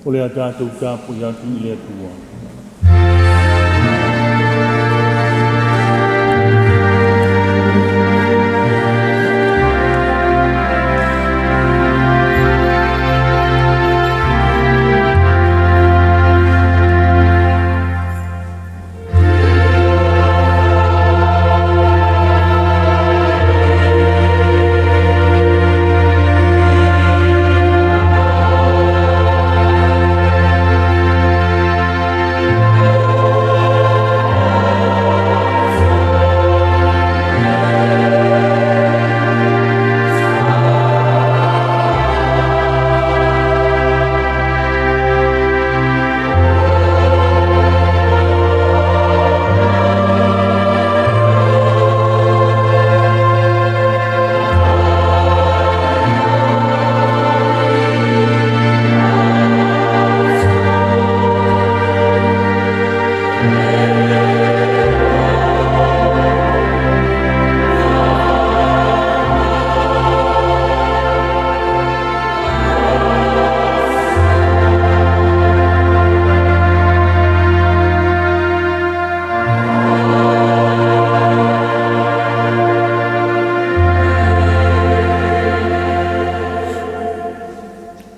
O le a tatou tapuai atu i le Atua.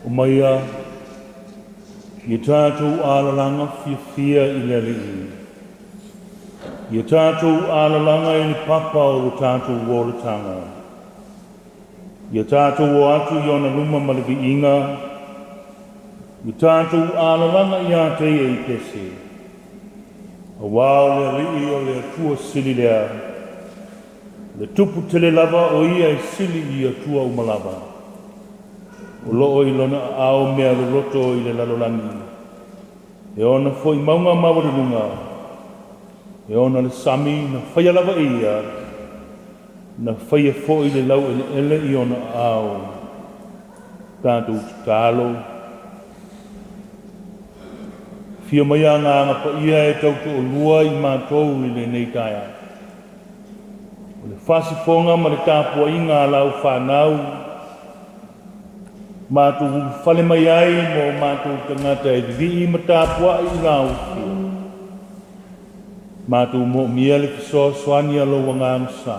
Omaia, ia tatou alalaga fiafia i le Alii. Ia tatou alalaga i le papa o lo tatou olataga. Ia tatou o atu i ona luma ma le viiga. Ia tatou alalaga ia te ia i pese. Auā o le Alii o le Atua sili lea. O le Tupu tele lava o ia e sili i Atua uma lava. O loo i lona aao mea loloto i le lalolagi. E ona foi mauga maualuluga. E ona le sami na faia lava e ia. Na faia foi le laueleele i ona aao. Tatou tatalo. Afio mai Agaga Paia e tautoalua i matou i lenei taeao. O le fasifoga ma le tapuaiga a lau fanau, matou ulufale mai ai mo matou tagata e vivii ma tapuai i lau afio. Matou moomia le fesoasoani a lou Agaga Sa.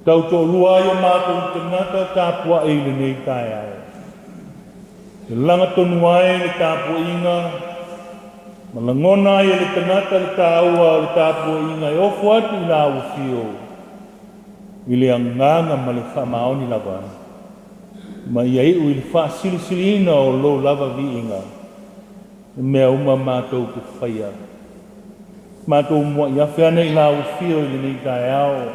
Tautoalua ai o matou tagata tapuai i lenei taeao. E lagatonu ai le tapuaiga ma lagona ai e le tagata le taua o le tapuaiga e ofo atu i lau afio i le agaga ma le faamaoni lava. Ma ia iu i le faasilisiliina o lou lava viiga. E mea uma matou te faia. Matou muai afe ane i lau afio i lenei taeao.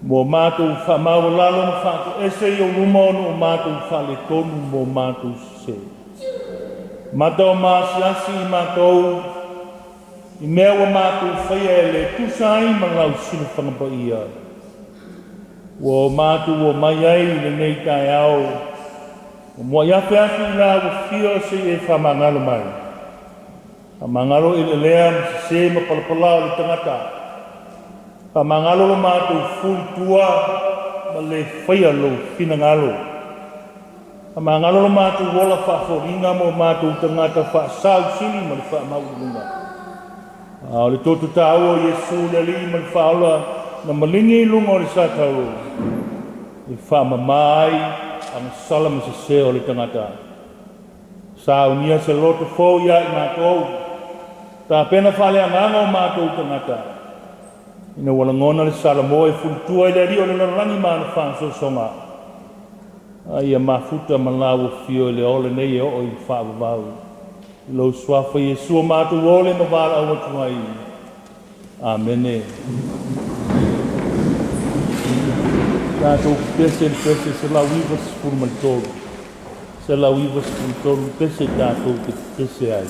Mo matou faamaualalo ma faatoese i ou luma ona o matou faaletonu mo matou sese. Mata o maasiasi i matou, i mea ua matou faia e le tusa ai ma lau silafaga paia. Ua o matou o mai ai i lenei taeao, ua muai afe atu i lau afio se i e faamagalo mai. Faamagalo eleelea ma sese ma palapala o le tagata. Faamagalo lo matou fulitua ma le faia lou finagalo. Faamagalo lo matou ola faafoliga mo matou tagata faasausili ma le faamaualuluga. A o le toto taua o Iesu le Alii ma le Faaola na maligi i luga o le satauro, e faamama ai agasala ma sese o le tagata. Saunia se loto fou ia i matou, tapena faaleagaga o matou tagata. Ina ua lagona le Salamo e fulitua i le Alii o le lalolagi ma ana faasoasoga. A ia mafuta ma lau afio i le ola nei e oo i le faavavau. I lou suafa Iesu o matou ole ma valaau atu ai. Amene. Tatou pese le pese 193. 193 pese tatou te pese ai.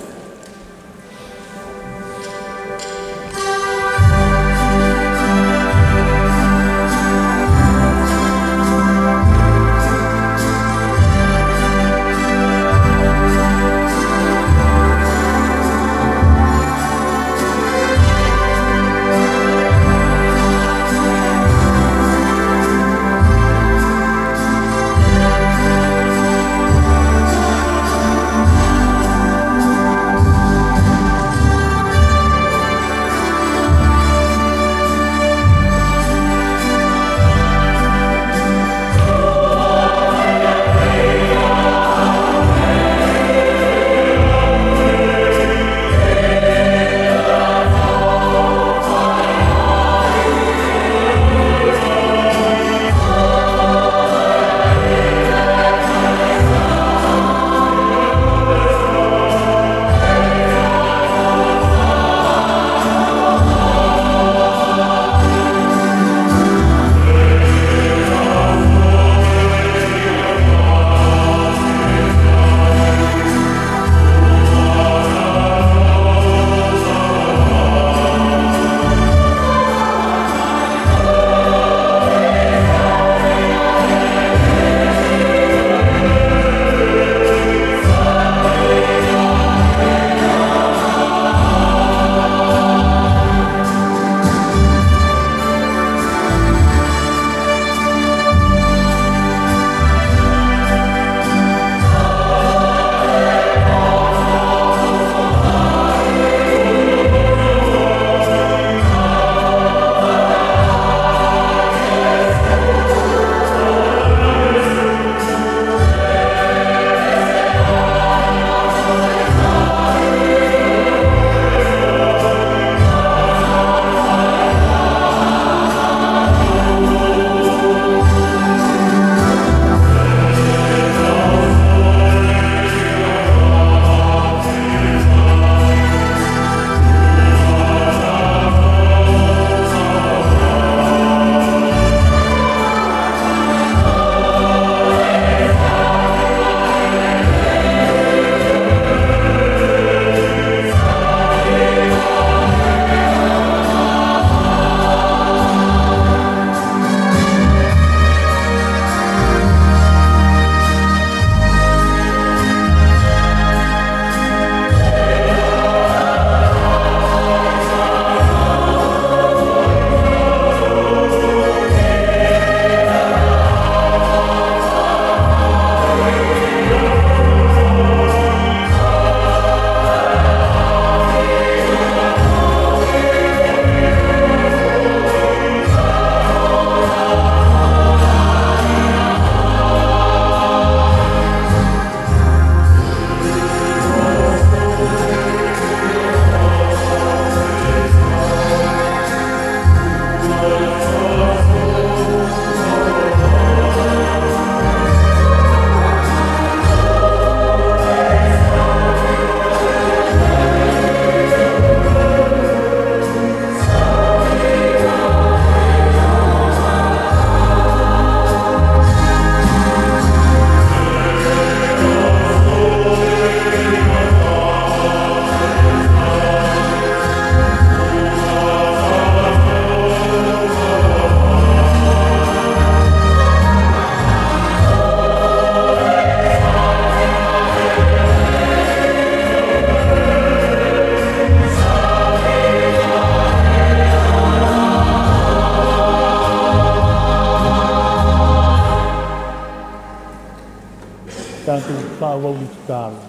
Tatou faaauau le tatalo,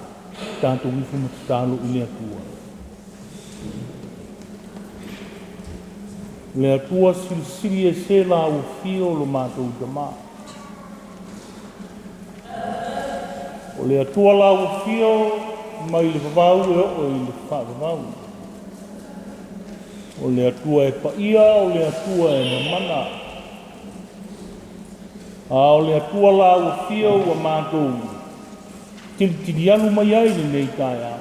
tatou ifo ma tatalo i le Atua. Le Atua silisili ese la ua fio lo matou tamā. O le Atua la ua fio mai le vavau e oo i le faavavau. O le Atua e paia, o le Atua e mamana. A o le Atua la ua fio ua matou tilitilialu mai ai lenei taeao.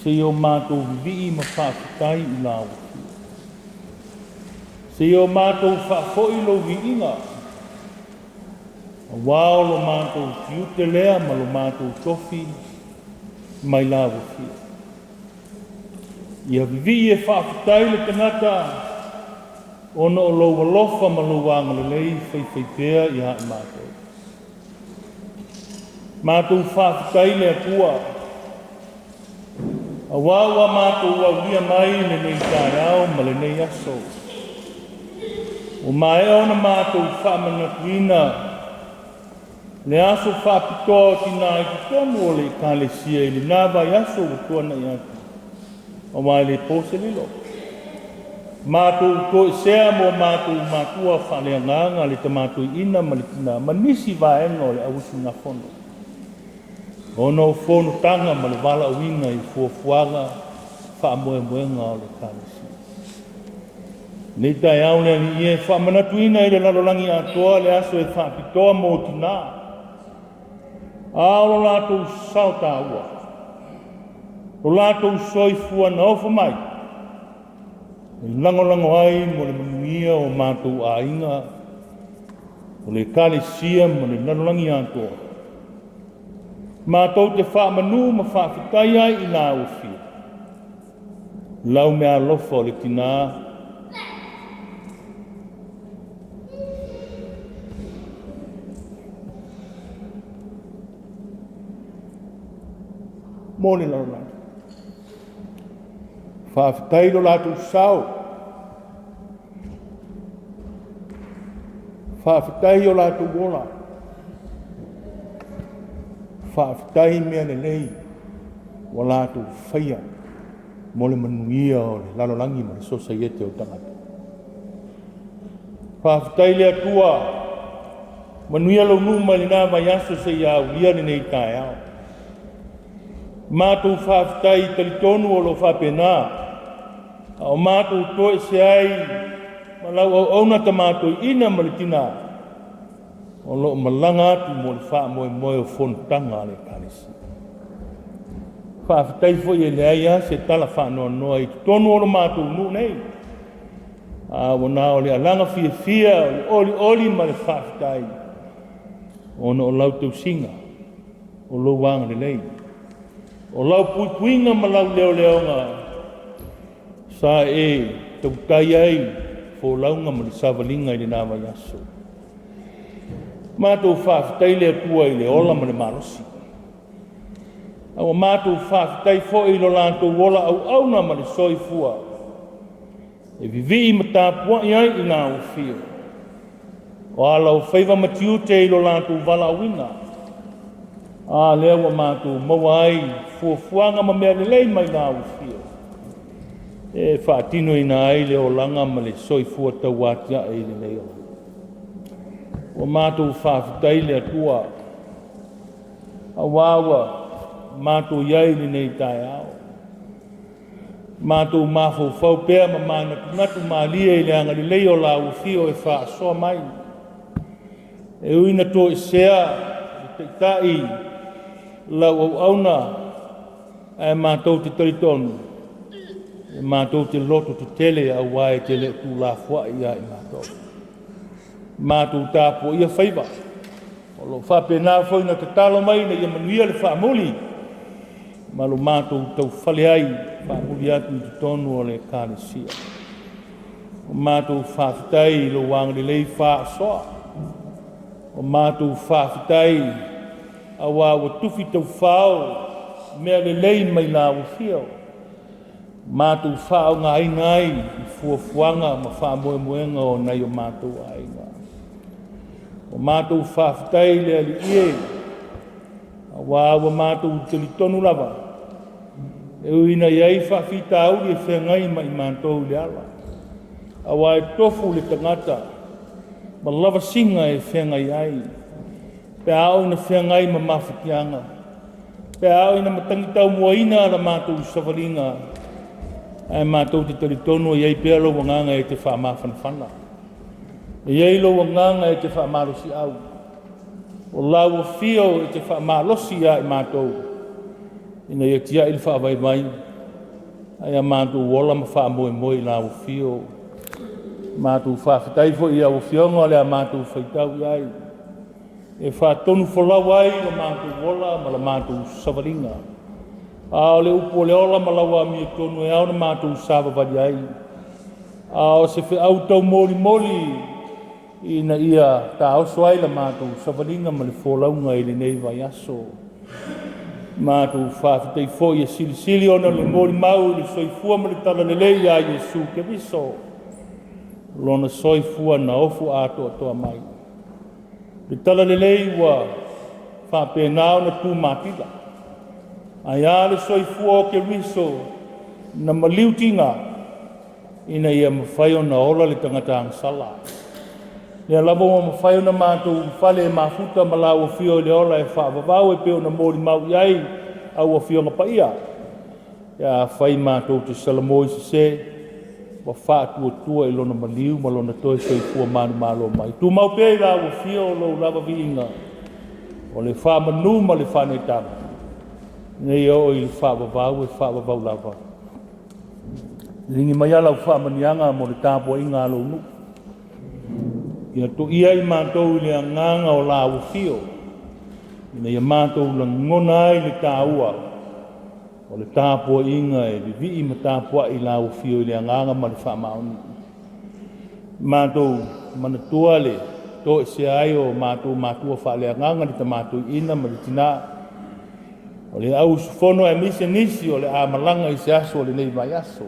Seia o matou vivii ma faafetai i la ua fio. Seia o matou faafoi lou viiga. Auā o lo matou tiute lea ma lo matou tofi mai la ua fio. Ia vivii e faafetai le tagata ona o lou alofa ma lou agalelei faifaipea ia i matou. Matou faafetai le Atua, auā ua matou aulia mai lenei taeao ma lenei aso. Ua maea ona matou faamanatuina le aso faapitoa o tinā i totonu o le Ekalesia i lena vaiaso ua tuanai atu, auā e le po se lilo. Matou toesea mo matou matua faaleagaga le tamatoeaina ma le tinā ma nisi vaega o le auusugafono ona o fonotaga ma le valaauina i fuafuaga faamoemoega o le Ekalesia. Nei taeao le Alii e faamanatuina i le lalolagi atoa le aso e faapitoa mo tinā, a o lo latou sao taua, lo latou soifua na ofo mai, e lagolago ai mo le manuia o matou aiga, o le Ekalesia ma le lalolagi atoa. Matou te faamanu ma faafetai ai i la ua fia. Lau mea alofa o le tinā, mo le lalolagi. Faafetai lo latou sao, faafetai o latou ola, faafetai mea lelei ua latou faia mo le manuia o le lalolagi ma le sosaiete o tagata. Faafetai le Atua, manuia lou nuu mai lena vaiaso seia aulia lenei taeao. Matou faafetai talitonu o lo o faapena, a o matou toese ai ma lau auauna tamatoeaina ma le tinā, o lo o malaga atu mo le faamoemoe o fonotaga a le Ekalesia. Faafetai foi e leai lava se tala faanoanoa i totonu o lo matou nuu nei. A ua na o le alaga fiafia, o le olioli ma le faafetai, ona o lau tausiga, o lou agalelei, o lau puipuiga ma lau leoleoga, sa e tautai ai folauga ma le savaliga i lena vaiaso. Matou faafetai le Atua i le ola ma le malosi. A ua matou faafetai foi i lo latou ola auauna ma le soifua, e vivii ma tapuai ai i la ua fio. O ala o faiva ma tiute i lo latou valaauina. A lea ua matou maua ai fuafuaga ma mea lelei mai la ua fio. E faatinoina ai le olaga ma le soifua tauatiae i lenei ola. Ua matou faafetai le Atua, auā ua matou i ai i lenei taeao. Matou mafaufau pea ma manatunatu malie i le agalelei o la ua fio e faasoa mai. E ui ina toesea le taitai lau auauna, ae matou te talitonu, e matou te loto tetele auā e te le o tuulafoai ia i matou. Matou tapuaia faiva. O lo o faapena foi na tatalo mai ina ia manuia le faamuli, ma lo matou taufale ai faamuli atu i totonu o le Ekalesia. O matou faafetai i lou agalelei faasoa. O matou faafetai auā ua tufi taufao mea lelei mai la ua fio. Matou faaaogaina ai i fuafuaga ma faamoemoega o nai o matou aiga. O matou faafetai le Alii e, Auā ua matou talitonu lava, e ui ina i ai faafitauli e feagai ma i matou i le ala, auā e tofu le tagata ma lavasiga e feagai ai, pe a oo ina feagai ma mafatiaga, pe a oo ina matagi taumuaina la matou savaliga, ae matou te talitonu e i ai pea lou agaga e te faamafanafana, e i ai lou agaga e te faamalosiau, o lau afio e te faamalosi ia i matou, ina ia tiai le faavaivai, ae ia matou ola ma faamoemoe i lau afio. Matou faafetai foi i lau Afioga o le a matou faitau i ai, e faatonufolau ai lo matou ola ma la matou savaliga. A o le upu o le ola ma lau amiotonu e ao ona matou savavali ai, a o se feau taumolimoli ina ia taoso ai la matou savaliga ma le folauga i lenei vaiaso. Matou faafetai foi e silisili ona le molimau i le soifua ma le talalelei ia Iesu Keriso, lona soifua na ofo atoatoa mai. Le talalelei ua faapena ona tumatila, ae a le soifua o Keriso na maliu tiga ina ia mafai ona ola le tagata agasala. Lea lava ua mafai ona matou ulufale e mafuta ma lau afio i le ola e faavavau e pei ona molimau i ai au Afioga Paia. Pe afai matou te salamo i sese, ua faatuatua i lona maliu ma lona toe soifua manumalo mai. Tumau pea i lau afio lou lava viiga, o le faamanu ma le faaneetaga, ina ia oo i le faavavau e faavavau lava. Ligi mai lau faamanuiaga mo le tapuaiga a lou nuu. Ia toia i matou i le agaga o lau afio, ina ia matou lagona ai le taua o le tapuaiga e vivii ma tapuai i lau afio i le agaga ma le faamaoni. Matou manatua le toesea ai o matou matua faaleagaga, le tama toeaina ma le tina, o le au usufono aemaise nisi o le a malaga i se aso o lenei vaiaso,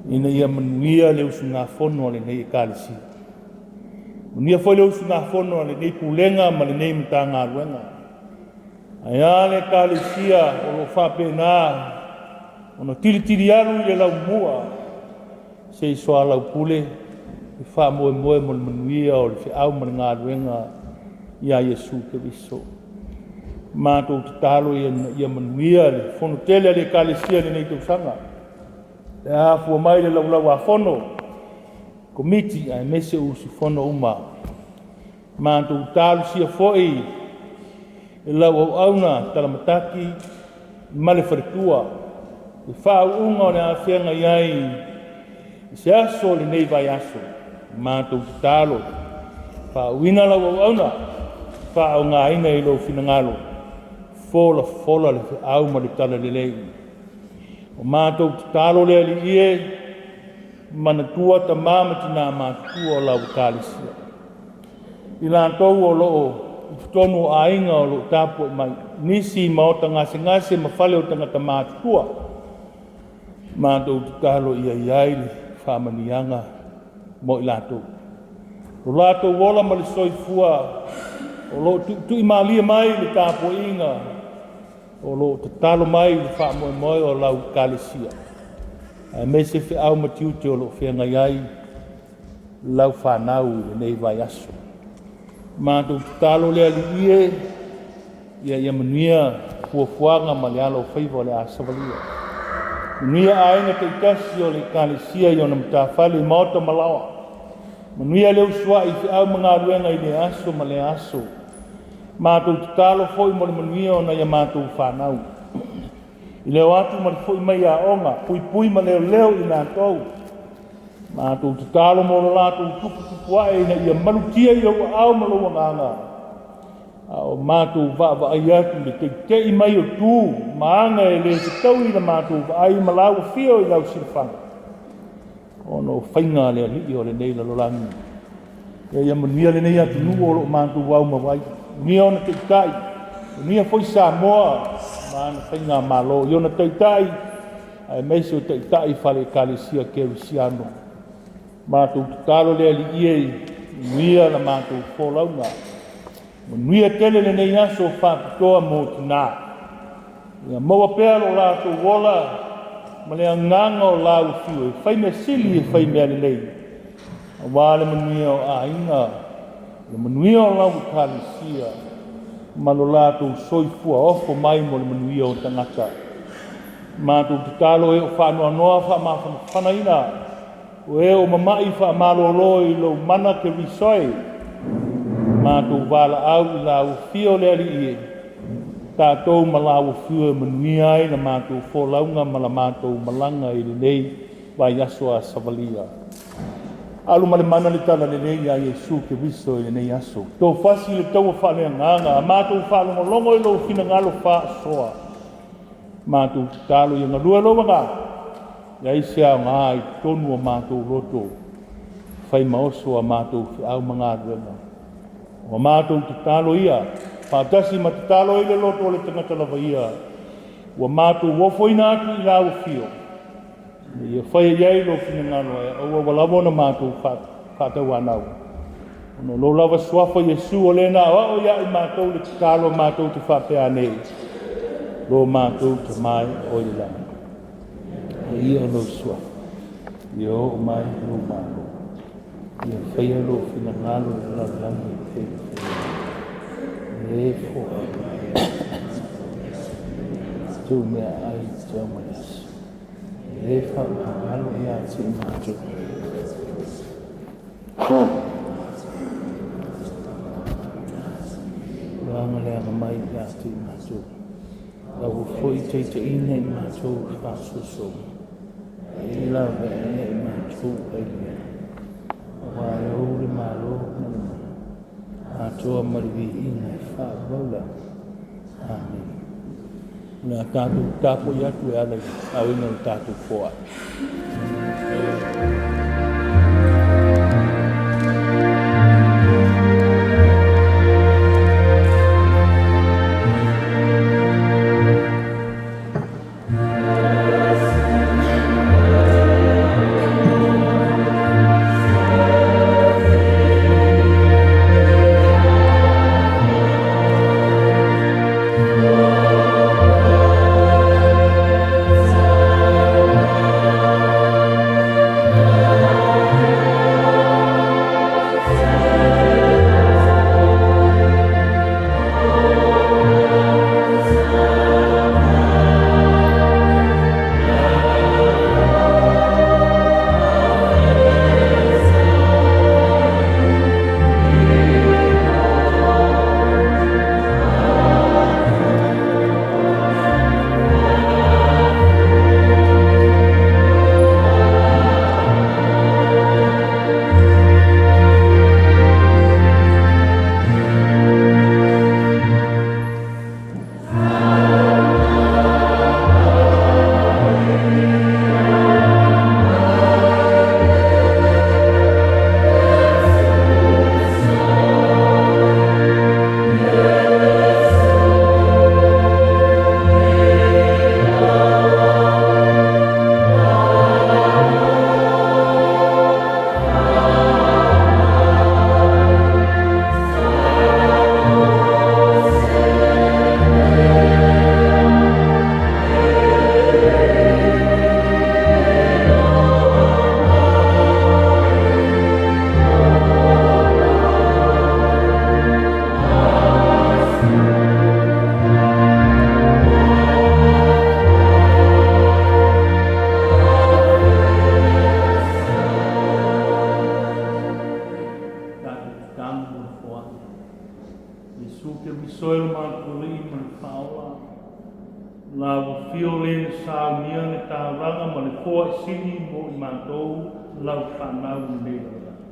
ina ia manuia le usugafono a lenei Ekalesia. Manuia foi le usugafono a lenei Pulega ma lenei Matagaluega. Ae a le Ekalesia o lo o faapena ona tilitilialu i le laumua se i soalaupule le faamoemoe mo le manuia o le feau ma le galuega ia Iesu Keriso. Matou tatalo ina ia manuia le fono tele a le Ekalesia i lenei tausaga. Pe a afua mai le laulau-a-fono, Komiti aemaise o usufono uma. Matou talosia foi le lau auauna Talamataki ma le faletua, le faauuga o le a feagai ai i se aso o lenei vaiaso. Matou tatalo, faauuina lau auauna, faaaogaina i lou finagalo, folafola le feau ma le talalelei. O matou tatalo le Alii e, manatua tama ma tina matutua o lau Ekalesia, i latou o lo o i totonu o aiga o lo o tapuai mai, nisi i maota gasegase ma fale o tagata matutua. Matou tatalo ia i ai le faamanuiaga mo i latou. O latou ola ma le soifua o lo o tuitui malie mai le tapuaiga, o lo o tatalo mai le faamoemoe o lau Ekalesia, aemaise feau ma tiute o lo o feagai ai lau fanau i lenei vaiaso. Matou tatalo le Alii e, ia manuia fuafuaga ma le alo o faiva o le a savalia. Manuia aiga taitasi o le Ekalesia i ona matafale i maota ma laoa. Manuia le usuai i feau ma galuega i lea aso ma lea aso. Matou tatalo foi mo le manuia o nai a matou fanau. I le o atu ma le foi mai aoga, puipui ma leoleo i latou. Matou tatalo mo lo latou tuputupu ae ina ia malutia i ou aao ma lou agaga. A o matou vaavaai atu i le teitei mai o tu ma aga e le fetaui la matou vaai ma lau afio i lau silafaga, ona o faiga a le alii o lenei lalolagi. Ia manuia lenei atunuu o lo o matou aumau ai. Manuia ona taitai, manuia foi Samoa ma ana faigamalo i ona taitai, aemaise o taitai faale-Ekalesia Kerisiano. Matou tatalo le Alii e, manuia la matou folauga. Manuia tele lenei aso faapitoa mo tinā. Ia maua pea lo latou ola ma le agaga o lau afio e fai mea sili e fai mea lelei. Auā le manuia o aiga, le manuia o lau Ekalesia, ma lo latou soifua ofo mai mo le manuia o tagata. Matou tatalo e o faanoanoa faamafanafanaina, o e o mama'i faamalōlō i lou mana Keriso e. Matou valaau i lau afio le Alii e, tatou ma lau afio e manuia ai la matou folauga ma la matou malaga i lenei vaiaso a savalia. Alu ma le mana le talalelei ia Iesu Keriso i lenei aso. Tofasi le taua faaleagaga, a matou faalogologo i lou finagalo faasoa. Matou tatalo ia galue lou agaga, leai se aoga i totonu o matou loto, fai ma oso a matou feau ma galuega. Ua matou tatalo ia, faatasi ma tatalo ai le loto o le tagata lava ia, ua matou ofoina atu i lau afio, ina ia faia i ai lou finagalo ae aua ua lava ona matou faatauanau. Ona o lou lava suafa Iesu o le na aoao ia i matou le tatalo matou te faapea nei, lo matou Tama e o i le lagi. Paia lou suafa, ia oo mai lou Malo. Ia faia lou finagalo i le lalolagi e pei ona faia. E foai mai tou meaai tau mai aso. E faamagalo ia te i matou. Luaga leaga mai ia te i matou. Lau foi taitaiina i matou i faasoasoga. E lava e i matou ai lea. Auā e ou le Malo ma le mana. Atoa ma le viiga e faavavau lava. Amene. O le a tatou tapuai atu e ala i le aoina o le tatou foai. Tatou tatalo mo le foai. Iesu Keriso e lo matou Alii ma le Faaola. Lau afio le na saunia le taulaga ma le foai sili mo i matou lau fanau lenei lalolagi.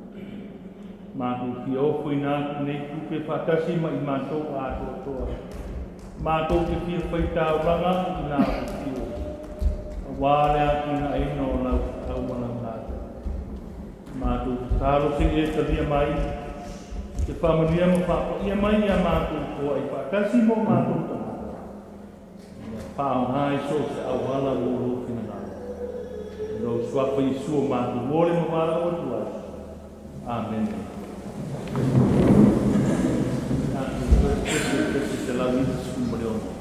Matou fia ofoina atu nei tupe faatasi ma i matou atoatoa. Matou te fia faitaulaga i lau afio. Auā le atinaeina o lau feau ma lau galuega. Matou tatalo se i e talia mai, te faamanuia ma faapaia mai ia matou foai faatasi mo matou tagata. Ia faaaoga i so o se auala ua lou finagalo. I lou suafa Iesu o matou ole ma valaau atu ai. Amene. Tatou 1996.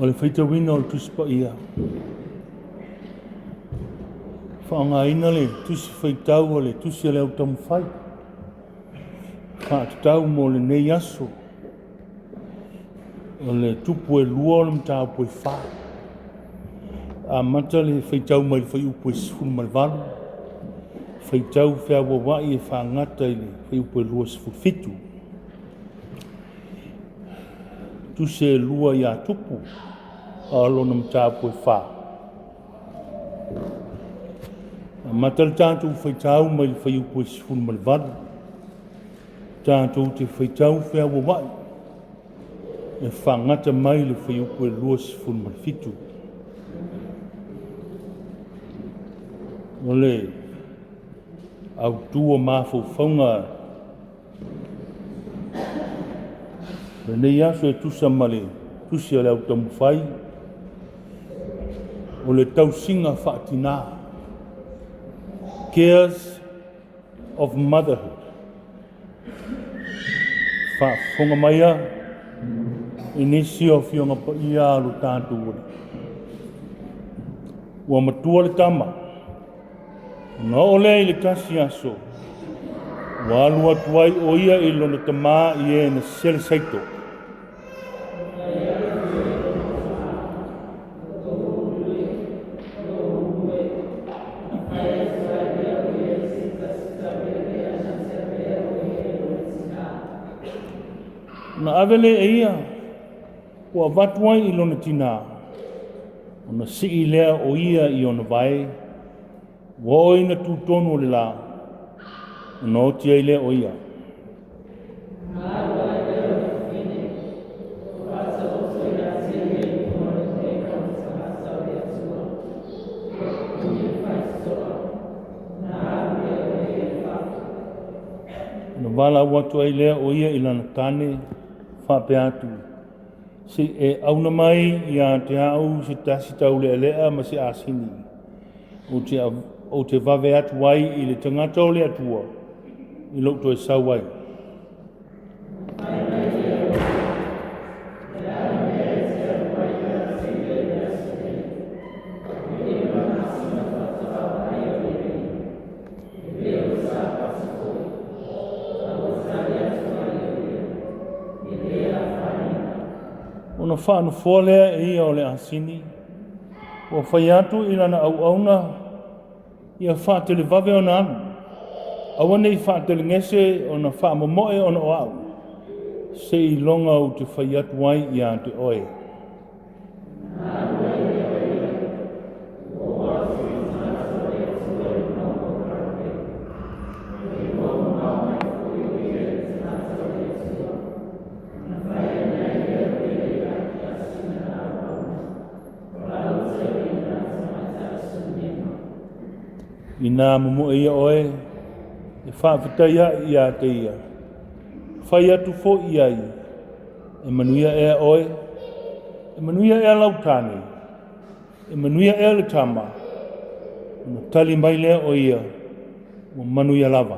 O le faitauina o le Tusi Paia. Faaaogaina le Tusi Faitau o le Tusi a le Autaumafai. Faatatau mo lenei aso. O le tupu e 2 o le mataupu e 4. Amata le faitau mai le fuaiupu e 18. Faitau feauauai e faagata i le fuaiupu e 27. Tusi e 2 ia Tupu, a o lona mataupu e 4. Amata le tatou faitau mai le fuaiupu e 18. Tatou te faitau feauauai e faagata mai le fuaiupu e 27. O le autu o mafaufauga lenei aso e tusa ma le tusi a le Autaumafai, o le tausiga faatina, cares of motherhood. Faafofoga maia i nisi o afioga paia a lo tatou Alii. Ua matua le tama, ona oo lea i le tasi aso, ua alu atu ai o ia i lona tamā i e na selesaito. Ona ave lea e ia, ua avatu ai i lona tinā, ona sii lea o ia i ona vae, ua oo ina tutonu o le la, ona oti ai lea o ia. Ona valaau atu ai lea o ia i lana tane, faapea atu, se i e auna mai ia te au se tasi taulealea ma se asini, ou te vave atu ai i le tagata o le Atua, i lou toe sau ai. Ona faanofoa lea e ia o le asini, ua fai atu i lana auauna ia faatelevave ona alu, aua ne i faatelegese ona faamomoe ona o au, seiloga ou te fai atu ai ia te oe. Inā momoe ia oe, e faafetai ai ia te ia. Fai atu foi i ai, e manuia ea oe, e manuia ea lau tane, e manuia ea le tama, ona tali mai lea o ia, ua manuia lava.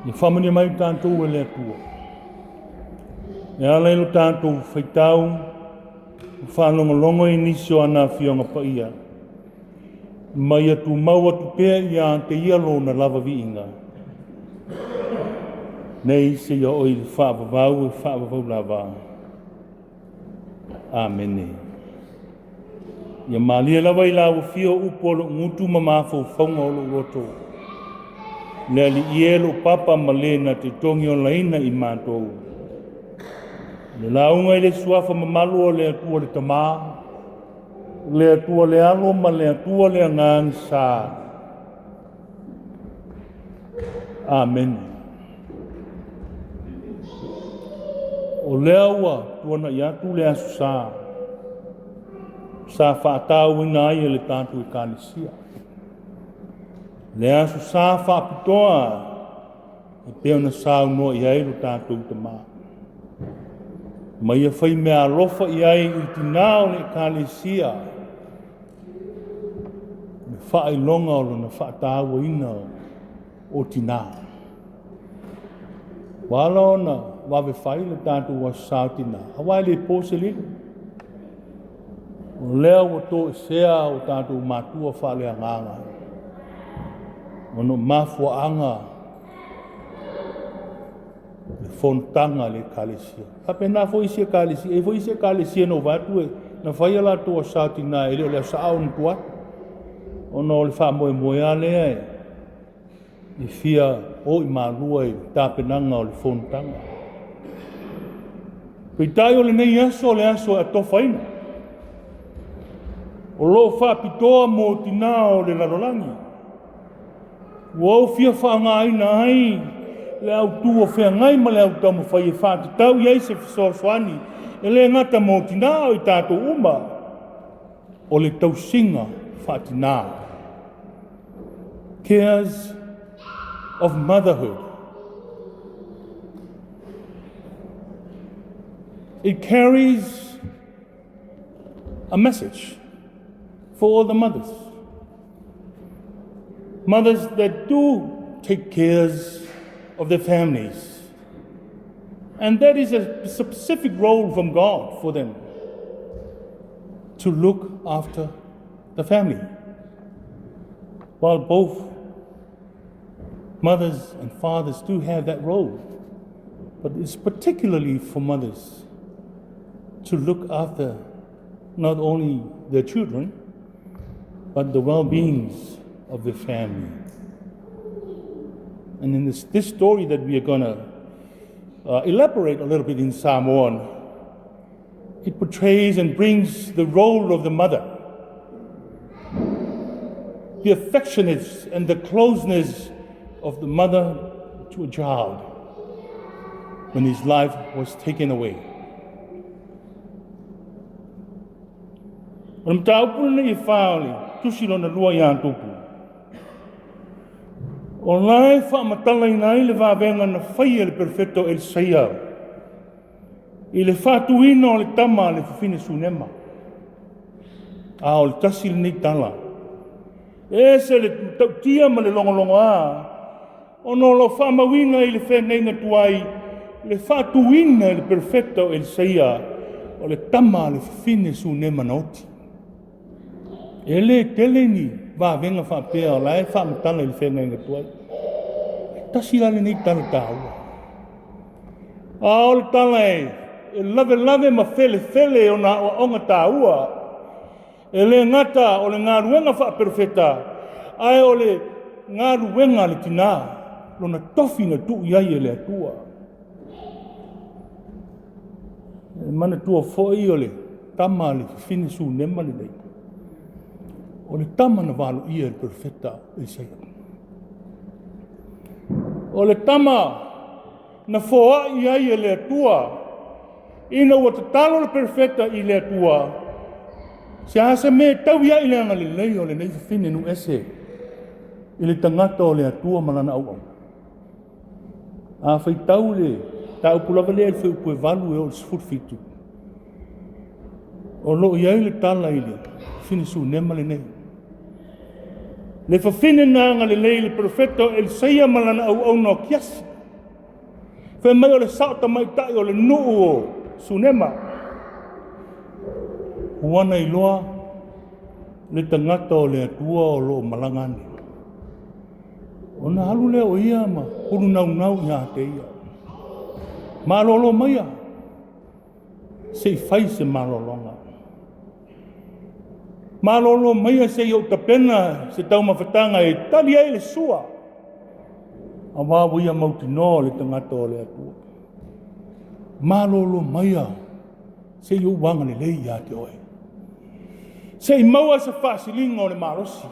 Ia faamanuia mai tatou e le Atua. E ala i lo tatou faitau, ma faalogologo i nisi o ana afioga paia, ma ia tumau atu pea ia te ia lona lava viiga, nei seia oo i le faavavau e faavavau lava. Amene. Ia malie lava i lau afio upu o lou gutu ma mafaufauga o lou loto. Le Alii e lou papa ma le na te togiolaina i matou. Le lauga i le suafa mamalu o le Atua le Tama, le Atua le Alo ma le Atua le Agaga Sa. Amene. O lea ua tuanai atu le aso sa. Sa faatauaina ai e le tatou Ekalesia. Le aso sa faapitoa e pei ona saunoa i ai lo tatou Tama. Ma ia fai mea alofa i ai i tinā o le Ekalesia, le faailoga o lona faatauaina o tinā. Ua ala ona vave fai le tatou aso sa o tinā, aua e le po se lilo. O lea ua toesea o tatou matua faaleagaga ona o mafuaaga le fonotaga a le Ekalesia. Faapena foi isi Ekalesia. E i ai foi isi Ekalesia na ou vaai atu e na fai a latou aso sa o tinā e le o le aso Sa ona tuai, ona o le faamoemoe lava lea e fia o i malua i tapenaga o le fonotaga. Peitai o lenei aso o le aso e atofaina, o lo o faapitoa mo tinā o le lalolagi. Ua ou fia faaaogaina ai le autu o feagai ma le au taumafai e faatatau i ai se fesoasoani e le gata mo tinā o i tatou uma, o le tausiga faatinā. Cares of motherhood. It carries a message for all the mothers. Mothers that do take cares of their families. And that is a specific role from God for them to look after the family. While both mothers and fathers do have that role, but it's particularly for mothers to look after not only their children, but the well-beings of the family. And in this story that we are going to elaborate a little bit in Samoan, it portrays and brings the role of the mother, the affectionate and the closeness of the mother to a child when his life was taken away. O le mataupu lenei e fa o le tusi lona lua ia Tupu. O la e faamatalaina ai le vavega na faia e le perofeta o Elisaia i le faatuina o le tama a le fafine Sunema. A o le tasi lenei tala. E ese le matautia ma le logologoa ona o lo o faamauina i le feagaiga tuai le faatuina e le perofeta o Elisaia o le tama a le fafine Sunema na oti. E le tele ni vavega faapea o la e faamatala i le feagaiga tuai. E tasi la lenei tala taua. A o le tala e lavelave ma felefele ona aoaoga taua. E le gata o le galuega faaperofeta, ae o le galuega a le tinā, lona tofi na tuu i ai e le Atua. E manatua foi o le tama a le fafine Sunema lenei, o le tama na valoia e le perofeta Elisaia. O le tama na foai ai e le Atua, ina ua tatalo le perofeta i le Atua, se a se mea e tau i ai le agalelei o lenei fafine nuu ese i le tagata o le Atua ma lana auauna. A faitau le mataupu lava lea i le fuaiupu e 8 e oo i le 17, o lo o i ai le tala i le fafine Sunema lenei. Le fafine na agalelei i le perofeta o Elisaia ma lana auauna o Kiasi. Fai mai o le sao tamaitai o le nuu o Sunema. Ua na iloa le tagata o le Atua o lo o malaga ane. Ona alu lea o ia ma ulunaunau ia te ia. Malolo maia, se i fai se malologa. Malolo maia se i ou tapena se taumafataga e tali ai le sua. Aua ua ia mautinoa le tagata o le Atua. Malolo maia se i ou agalelei ia te oe. Se i maua se faasiliga o le malosi,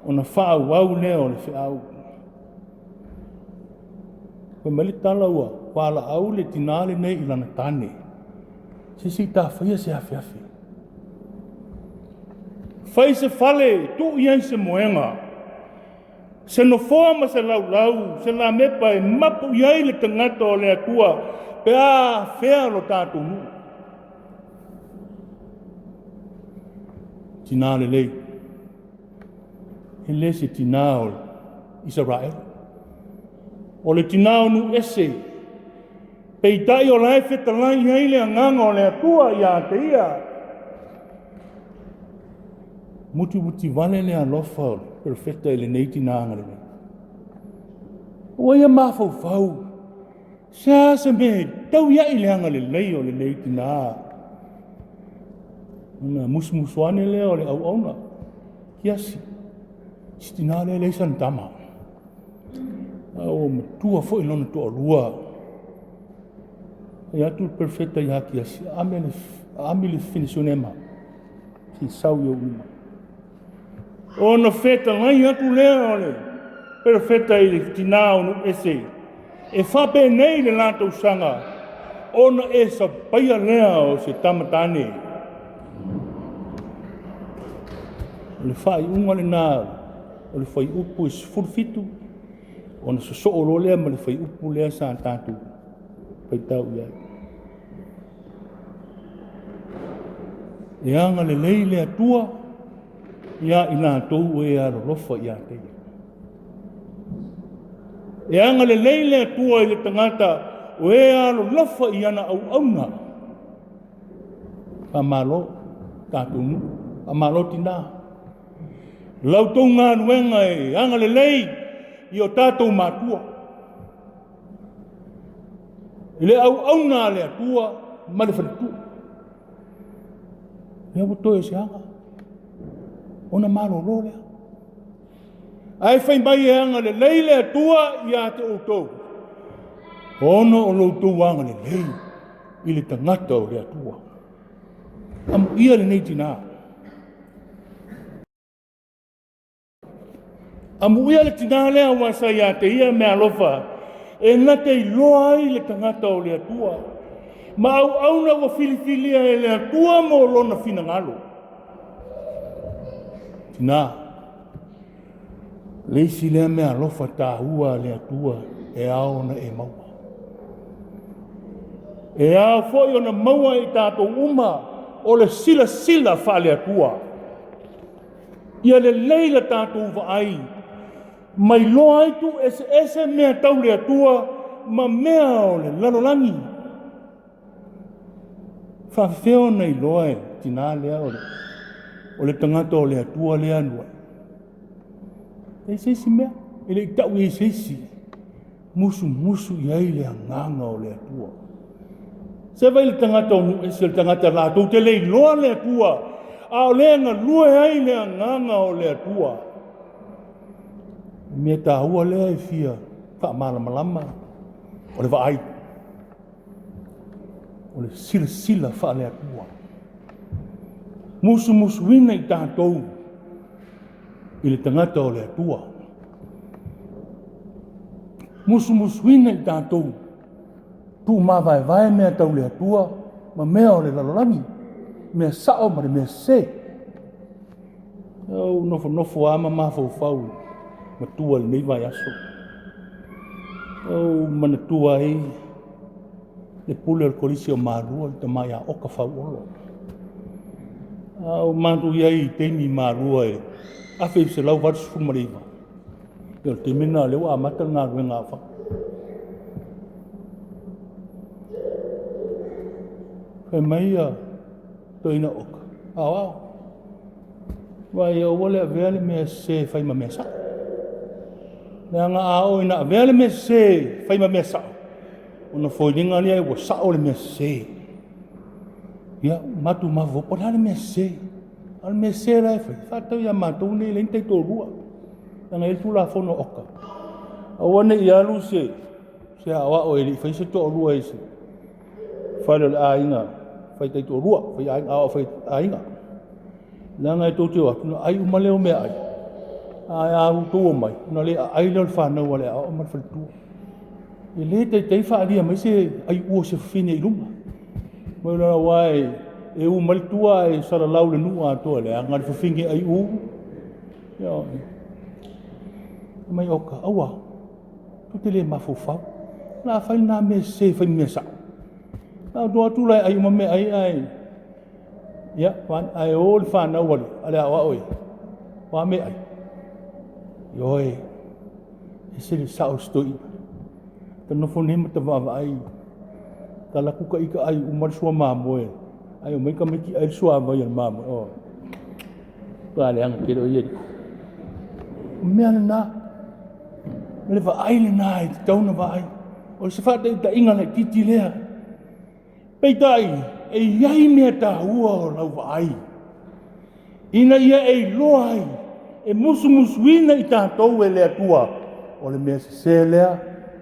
ona faaauau lea o le feau. Fai mai le tala ua valaau le tinā lenei i lana tane, se se i tafaia se afeafe. Fai se fale e tuu i ai se moega, se nofoa ma se laulau, se lamepa e mapu i ai le tagata o le Atua pe a afea lo tatou nuu. Tinā lelei, e le se tinā o Isaraelu. O le tinā o nuu ese, peitai o la e fetalai i ai le agaga o le Atua ia te ia. Mutimutivale le alofa o le perofeta i lenei tinā agalelei. Ua ia mafaufau, se a se mea e tau ai le agalelei o lenei tinā. Ona musumusu ane lea o le auauna, Kiasi, si tinā lea e leai sana tama. A ua matua foi lona toalua. Fai atu le perofeta ia Kiasi, aami le fafine Sunema, se i sau i ou luma. Ona fetalai atu lea o le perofeta i le tinā o nuu ese, e faapenei le la tausaga, ona e sapaia lea o se tama tane. O le faaiuga lena o le fuaiupu e 17, ona sosoo loa lea ma le fuaiupu lea sa tatou faitau i ai. E agalelei le Atua ia i latou e alolofa ia te ia. E agalelei le Atua i le tagata o e alolofa i ana auauna. Faamalo tatou nuu, faamalo tinā. La outou galuega e agalelei i o tatou matua. I le auauna a le Atua ma le faletua. Lea ua toe o se aga ona malolo lea. Ae fai mai e agalelei le Atua ia te outou, ona o lo outou agalelei i le tagata o le Atua. Amuia lenei tinã. Amuia le tinã lea aua sa ia te ia meaalofa e na te iloa ai le tagata o le Atua ma auauna ua filifilia e le Atua mo lona finagalo. Tinã, le isi lea meaalofa taua a le Atua e ao ona e maua. E ao foi ona maua e i tatou uma o le silasila faale-Atua. Ia lelei la tatou vaai, ma iloa ai tuu eseese mea tau le Atua ma mea o le lalolagi. Faafefea ona iloa e tinā lea o le tagata o le Atua lea alu ai? E se isi mea, e le i tau i ai se isi, musumusu i ai le agaga o le Atua. Se vai le tagata o nuu ese, le tagata latou te le iloa le Atua, a o lea e galue ai le agaga o le Atua. O mea taua lea e fia faamalamalama, o le vaai, o le silasila faale-Atua. Musumusuina i tatou i le tagata o le Atua. Musumusuina i tatou, tuumavaevae mea tau le Atua ma mea o le lalolagi, mea sao ma le mea sese. Ou nofonofo lava ma mafaufau matua i lenei vaiaso. Ou manatua ai le pule o le Kolisi o Malua, le tama ia Oka Fauolo. A o matou i ai i taimi Malua e 1989, o le taimi lena o lea ua amata le galuega a Fatu. Fai mai ia toeaina Oka, aoao, vaai aua le avea le mea sese e fai ma mea sao. Leaga a oo ina avea le mea sese e fai ma mea sao, ona foliga lea ua sao le mea sese. Ia, matou mafaufau, po o le a le mea sese? A o le mea sese la e fai, faatau ia matou nei e leai ni taitoalua. Leaga e i ai le Tulafono a Oka, aua ne i alu se aoao e le i faia se toalua i se fale o le aiga fai taitoalua, fai aiga, aoao fai aiga. Leaga e tou te o atu, ona ai uma lea o meaai, ae a outou omai, ona le aai lea o le fanau a le aoao ma le faletua. E le taitai faaalia mai se aiua o se fafine i luma. Aua e u mai le tua ae salalau i le nuu atoa, leaga le fafine ai u. Ioe. Fai mai, oka, aua, tou te le mafaufau. O le a fai lena mea sese e fai ma mea sao. Na ou atu la e ai uma meaai ae ia, ae o le fanau a le aoao e, o a meaai? Ioe, e ese le sao o si toeaina. Ta nofo nei ma ta vaavaai, ta alu atu ta ita ai uma le suamamoe, ae omai tamaiti ai le suavai o le mamoe. Oh. Matua leaga tele o ia. O mea lena, o le vaai lena e tatau ona vaai. O se faataitaiga laitiiti lea. Peitai, e i ai mea taua o lau vaai, ina ia e iloa ai, e musumusuina i tatou e le Atua, o le mea sese lea,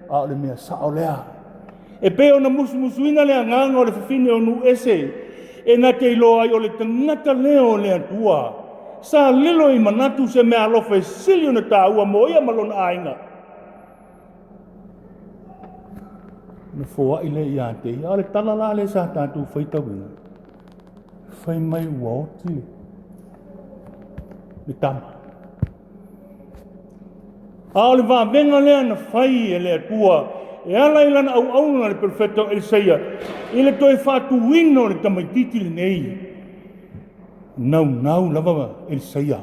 a o le mea sao lea. E pei ona musumusuina le agaga o le fafine o nuu ese, e na te iloa ai o le tagata lea o le Atua, sa lilo i manatu se meaalofa e sili ona taua mo ia ma lona aiga. Ona foai lea ia te ia. A o le tala la lea sa tatou faitauina, fai mai ua oti le tama. A o le vavega lea na fai e le Atua e ala i lana auauna le perofeta o Elisaia i le toe faatuina o le tamaitiiti lenei. Naunau lava Elisaia.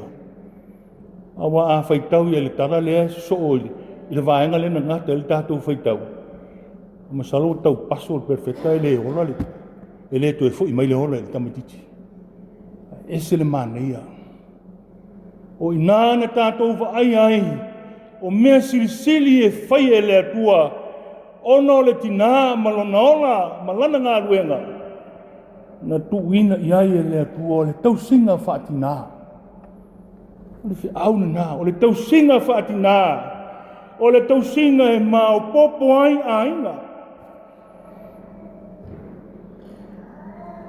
Aua a faitau i le tala lea e sosoo i le vaega lea na gata ai le tatou faitau, masalo ua tau paso le perofeta e le ola le, e le toe foi mai le ola i le tamaitiiti. E ese le manaia. O i ina na tatou vaai ai o mea silisili e fai e le Atua ona o le tinā ma lona ola ma lana galuega na tuuina i ai e le Atua o le tausiga faatinā. O le feau lena, o le tausiga faatinā, o le tausiga e maopoopo ai aiga.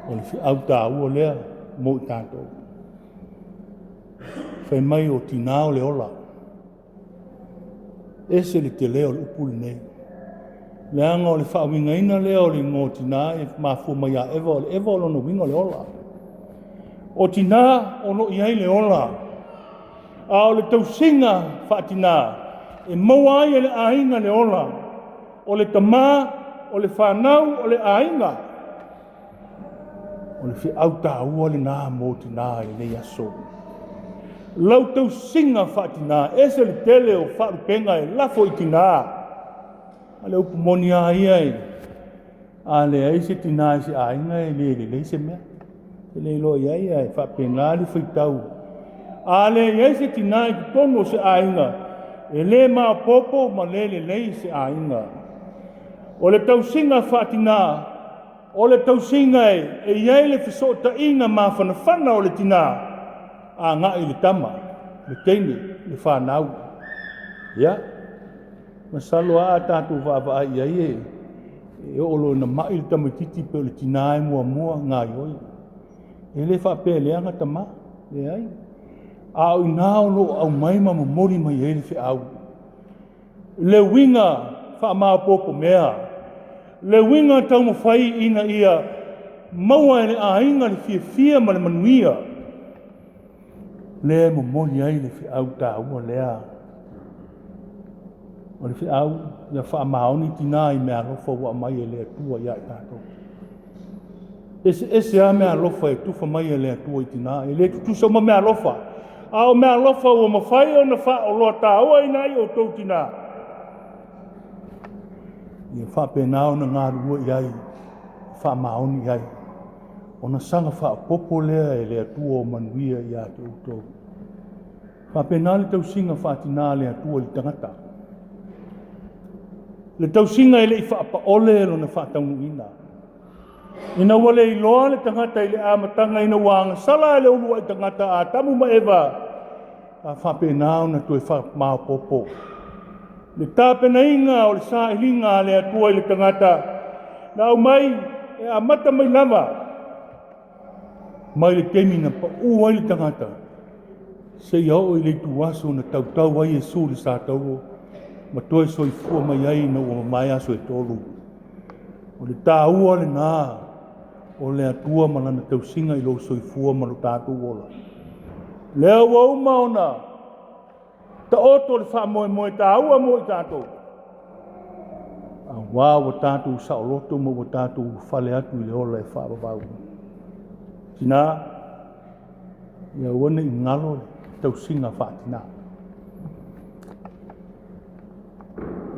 O le feau taua lea mo i tatou. Fai mai o tinā o le ola. Ese le tele o le upu lenei. Leaga o le faauigaina lea o le igoa o tinā e mafua mai ia Eva, o le Eva o lona uiga o le ola. O tinā o lo o i ai le ola, a o le tausiga faatinā e maua ai e le aiga le ola, o le tama, o le fanau, o le aiga. O le feau taua lena mo tinā i lenei aso. Lau tausiga faatinā, ese le tele o faalupega e lafo i tinā. A le upu moni lava ia e, a leai se tinā i se aiga e le lelei se mea. E le iloa i ai ae faapena le faitau. A leai se tinā i totonu o se aiga, e le maopoopo ma le lelei se aiga. O le tausiga faatinā, o le tausiga e i ai le fesootaiga mafanafana o le tinā agai i le tama, le teine, le fanau. Ia, masalo lava a tatou vaavaai i ai e, e oo loa ina mai le tamaitiiti pei o le tinā e muamua gaioi. E le faapea e leaga tama, leai. A o i ina o lo o aumai ma momoli mai ai le feau. Le uiga faamaopoopo mea, le uiga taumafai ina ia maua e le aiga le fiafia ma le manuia, lea e momoli ai le feau taua lea. O le feau ia faamaoni tinā i meaalofa ua aumai e le Atua ia i tatou. Eseese lava meaalofa e tufa mai e le Atua i tinā, e le tutusa uma meaalofa, a o meaalofa ua mafai ona faaoloa taua ina ai outou tinā, ia faapena ona galulue i ai, faamaoni i ai, ona saga faaopoopo lea e le Atua o manuia ia te outou. Faapena le tausiga faatinā a le Atua i le tagata. Le tausiga e le i faapaole lona faataunuuina. Ina ua le iloa le tagata i le amataga ina ua agasala e le uluai tagata a Atamu ma Eva, sa faapena ona toe faamaopoopo. Le tapenaina o le sailiga a le Atua i le tagata, na aumai e amata mai lava mai le taimi na pau ai le tagata seia oo i le ituaso na tautau ai Iesu i le satauro ma toe soifua mai ai ina ua mamae aso e tolu. O le taua lena o le Atua ma Lana tausiga i lou soifua ma lo tatou ola. Lea ua uma ona taoto le faamoemoe taua mo i tatou, auā ua tatou saoloto ma ua tatou ulufale atu i le ola e faavavau. Tina, ia aua ne i galo le tausiga faatina.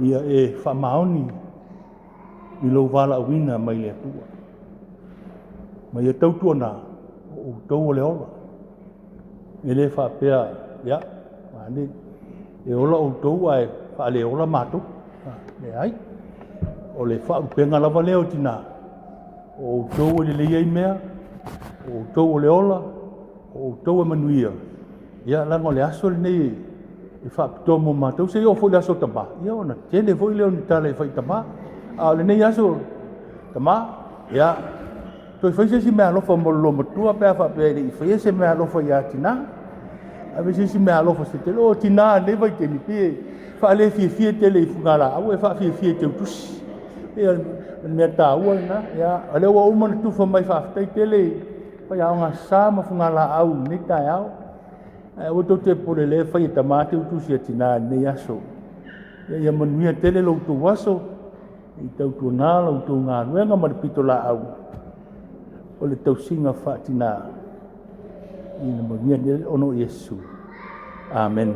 Ia e faamaoni i lou valaauina mai le Atua. Ma ia tautuana, o outou o le ola. E le faapea, ia, e ola outou ae faaleola matou. Leai. O le faaulupega lava lea o tina, o outou e lelei ai mea, o outou o le ola, o outou e manuia. Ia, leaga o le aso lenei e faapitoa mo matou. Se i oo foi i le aso o tama, ia ona tele foi lea o ni tala e fai i tama. A o lenei aso, tama, ia, toe fai se isi meaalofa mo le loomatua pe a faapea e le i faia se meaalofa ia tina. Ave se isi meaalofa se tele. O tina o lenei vaitaimi, pei e faalefiefie tele i fugalaau ae faafiefie i teutusi. Pei o le mea taua lena. Ia, o lea ua uma ona tufa mai, faafetai tele i faiaoga Aso Sa ma fugalaau i lenei taeao. Ae aua tou te popole o lea e fai e tama teutusi a tina i lenei aso. Ia manuia tele lo outou aso, i tautuana la outou galuega ma le pitolaau o le tausiga faatina ina manuia tele ona o Iesu. Amene.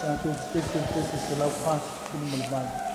Tatou pese i le pese 148.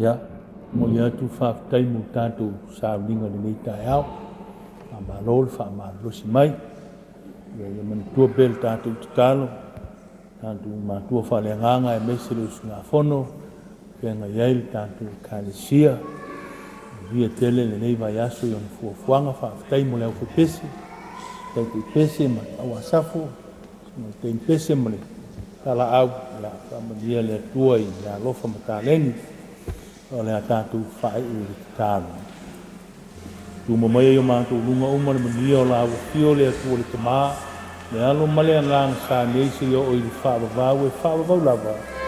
Ia, momoli atu le faafetai mo le tatou sauniga i lenei taeao. Faamalo le faamalolosi mai. Ia, ia manatua pea le tatou tatalo, tatou matua faaleagaga aemaise le usugafono, feagai ai le tatou Ekalesia. Manuia tele lenei vaiaso i ona fuafuaga. Faafetai mo le aufaipese, taitaipese ma le au asafo, ma le teinipese ma le talaau. Ia faamanuia le Atua i le alofa ma taleni. O le a tatou faaiu i le tatalo. Tuma mai ai o matou luga uma le manuia o la ua fio le Atua le Tama, le Alo ma le Agaga sa nei seia oo i le faavavau e faavavau lava.